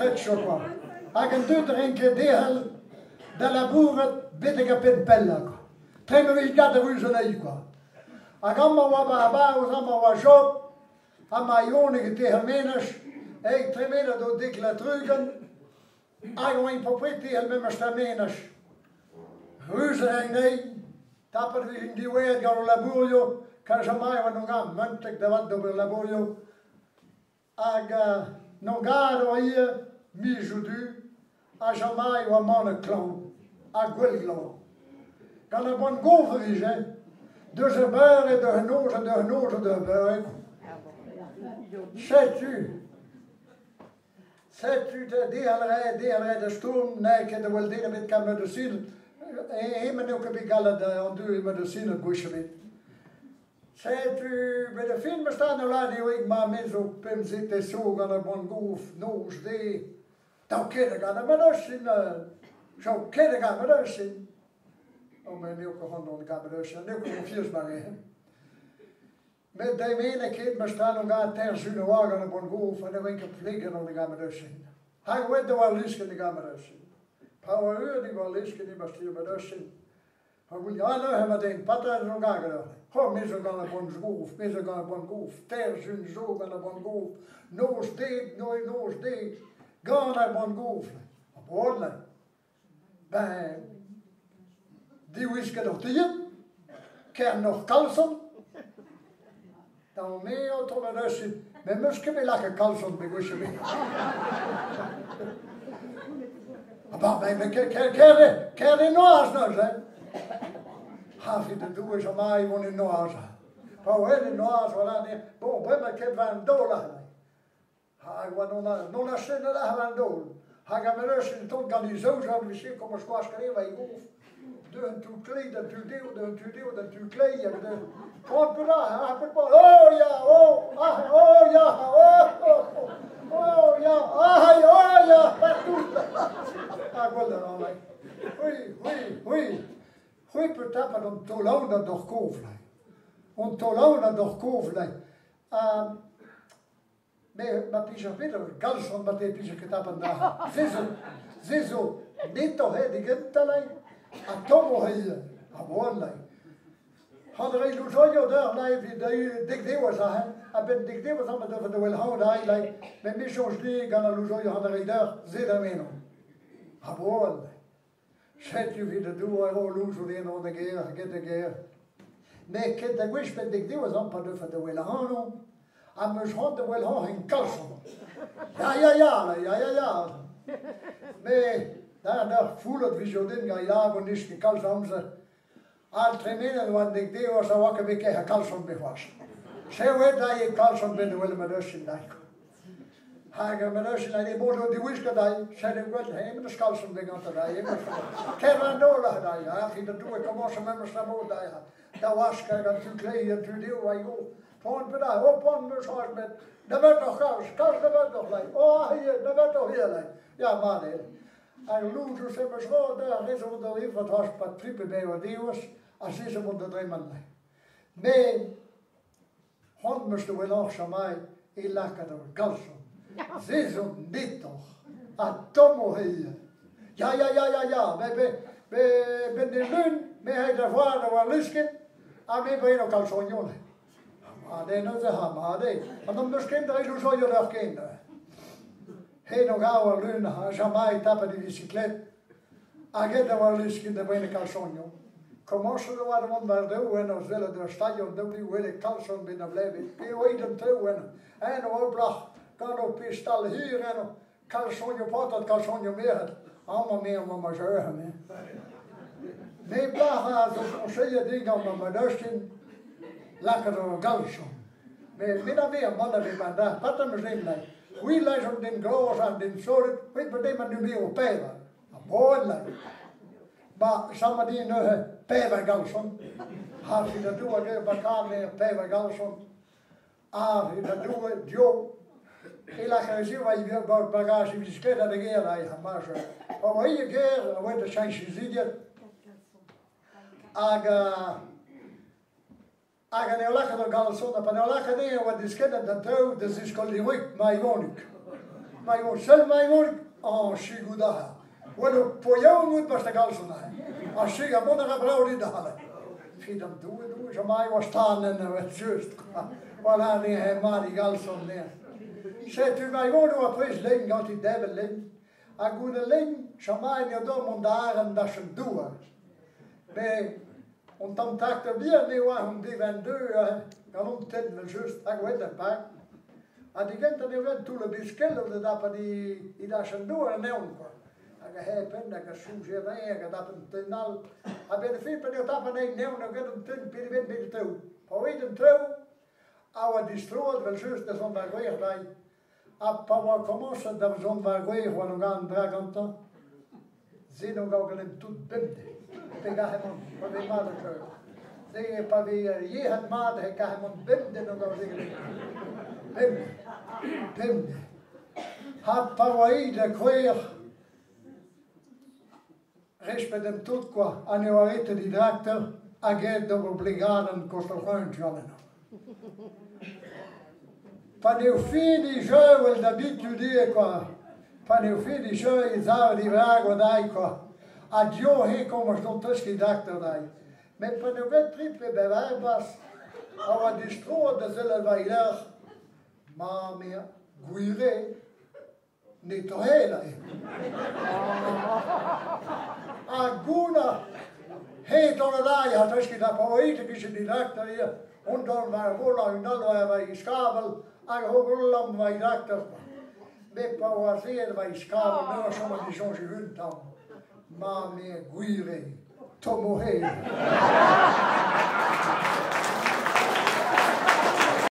retretcho kwa. Hag an dud renke dehel da labourat betek ar penn pellañ kwa. Tre ma vez gad a ruz anezhi kwa. Hag amañ oa ba abaoz, amañ oa Job, ha ma Ionig e tehel menaj, ey tremenet o dek la 30, hag oaint popred tehel memes tra menaj. Ruz a raent anezhi, tapet e vijent diwezhat gant o labourioù, kalz amañ e oa n'o mentek da vat d'ober labourioù. Hag n'o gad oa ivez mizoù du, ha Jean-Marie oa manet klañv, ha gwell glav. Gant ar boan gof e vije, deus ar beure deus an noz ha deus an noz ha deus ar beure. Setu, setu dezhañ rae, dezhañ rae da stourm, n'eo ket da wel den ebet kamet medisin. Hemañ n'eo ket bet gallet an dud e medisin gwech ebet. Setu bet ar fin ma stan o lâret eo ma me zo pemzek so gant ar boan gof noz-deiz. Daou ket gant ar medisin, zo ket gant ar medisin. Oh, met n'eo ket c'hoant dont gant ar medisin, n'eo ket fiers ma re. Met dei mene ket ma stan o gant ter sun oa gant ar boan gof ha ne oan ket pleget on gant ar medisin. Hag oet da war lusket gant ar medisin. Pa oa eur diwar lusket e ma stir medisin. Ha goude, ah neuze ma den, petra zo gant ganeoc'h? Oh, me zo gant ar boan gof, me zo gant ar boan gof, ter sun zo gant ar boan gof, noz deiz, noz deiz, gant ar boan gof. Ha boan, ben, diwisket hoc'h tilhad, kern hoc'h kalson, da me o tont da neuze, me 'meus ket bet lakaet kalson begwech ebet. Ha ba, ben, ben, ker, ker e noazh neuze. Ha, evit an Doue Jean-Marie vont e noazh. Pa oa e noazh, voilà, ne, bon, bremañ ket war an daol aze. Hag oa non a sennet war an daol. Hag a meus un tont gant e zaou vije kom skoaz kreva e gof. De un tu kleiz, d'un tu dehou, d'un tu dehou, d'un tu kleiz, hag de... Trente peu là, un peu oh ya, oh, ah, oh ya, oh, oh, oh, oh ya, ah, oh ya, partout. Ah, gwell da ran, Oui, oui, oui. C'hwi peut tapat an taol-aon a d'hor kof, là. An taol-aon a d'hor kof, là. Me ma plij ar bet ur galson ma te plij ket tapat da. Se zo, se zo netoc'h eo digentañ, là, ha tommoc'h eo, ha boan, là. Han rei louzoio d'ur là evit dek devezh aze, a-benn dek devezh amañ da da wel hañv da là, met me soñj din gant al louzoio han rei d'ur, se da meno. Ha boan. Setu evit an dour eo louzoù den an da gêr, get da gêr. Met ket da gwech bet dek devezh amañ pa deufe da wel ac'hanon, ha 'meus c'hoant da wel hañv en kalson. Ya, ya, ya, ya, ya, ya. Me, da d'ur foulot vije din gant ya, bon n'eus ket kalz amzer. Al tremenet oa an dek devezh a oa ket bet ket kalson bet c'hoazh. Se oa da e kalson bet wel ma deus in daik. Hag ma deus in e bod o diwiska dai, se de gwell he meus kalson bet gant dai. Ker an dol a dai, ha fi da doue komañs memes la mod dai. Da waska gant tu klei en tu deo a go. Pon pe da, oh pon meus c'hoazh met, da vet doch kalz, kalz da vet doch lei. Oh hier, da vet doch hier lei. Ja, man, he. Hag louzoù se meus c'hoazh da rezo da liv wat was pat tripe bij wat deus, a se ze mont da dremen lei. Me, c'hoant meus da wel oc'h chamai e lakaat ur galson. Se zo netoc'h, ha tommoc'h eo. Ya, ya, ya, ya, ya, me, be, be, ben de lun, me hay da voar da war lusket, ha me breno kalsonioù. Ha ma neuze ha ma de. Ha n'am deus ket dre louzoio d'ur ken. He no gav ar lun, ha jamai tapet e bicyclette. Hag et da war lusket da brene kalsonioù. Komañset oa da vont war deu en ur sellet ur stadion daou li wele kalson ben a bleve. Pe oa an treu en. En o blach, gant o pistal hir en kalsonioù patat, kalsonioù merc'hed. Amañ me amañ ma jeur, me. Me blach a zo conseillet din gant ma madustin, lakaat ur galson. Me me da ve man da ve ban da, patat meus em lai. C'hwi lais an den glas an den solet, c'hwi pe dem an me o pevar. Ha boan lai. Ba, samma din neuze pevar galson. Ha fi da doue ge bakar me pevar galson. Ha fi da doue dio. E lakaat e ziv a i bagage e bicyclette da gêr da ha ma je. Pa oa e gêr, a oa da cheñch zidiet. Hag hag an eo lakaat ur galson, ha pa eo lakaat eo oa diskennet da deu da ziskol liroik ma Ivonik. Maivon, sell Maivon, an chigoù da. Well, o poiañ out bas da galson aze. Ar chig a mont a ra brav dit da c'halle. Fidam Doue, Doue, jamai oa stan en evel just, quoi. Voilà, ne he mat i galson, ne. Setu Maivon oa prest lein ganti devel lein. Ha goude lein, jamai ne do mont da aren dachenn douar. Me, on tamm traktor bihan ne oa hon D22 gant hon tenn vel just, hag oet er park. Ha digentañ eo ret toull biskelloù da dapat e dachenn douar anezhañ kwa. Hag a penn hag a soñje anezhañ hag a dap un tenn all. A-benn ar fin pa n'eo tapet anezhañ anezhañ eo get un tenn pet ebet bet traoù. Pa oa un traoù a oa distroet evel-just da zont war gwer dezhi. Ha pa oa komañset da zont war gwer oa an an dra gantañ, se n'on gav ganin tout bemdez. Pe gahemont, pa vez mat an treur. Se pa vez yec'hed mat e gahemont bemdez n'on gav se ganin. Bemdez. Bemdez. Ha pa oa aet da gwer, respet en tout kwa, ha ne oa ret di drakter hag aet d'ober blegadenn kost ar c'hreun eno. Pa n'eo fini jeu el d'habitude ivez kwa. Pa n'eo fini jeu e sav divrag o dai kwa. Ha dio he komañs dont teskiñ drakter dai. Met pa n'eo bet tri pe bevar bloaz a oa distroet da sellet war e lerc'h, ma mea, gwir eo, netra eo. Ha gouna, he dont a dai ha teskiñ da pa oa e kichen di drakter ivez. On dont war vola un all war e skabell hag ho lamm war e drakter. Met pa oa azeet war e skabell neuze chom a disoñj un tamm. Ma mea gwir eo, tomm o he.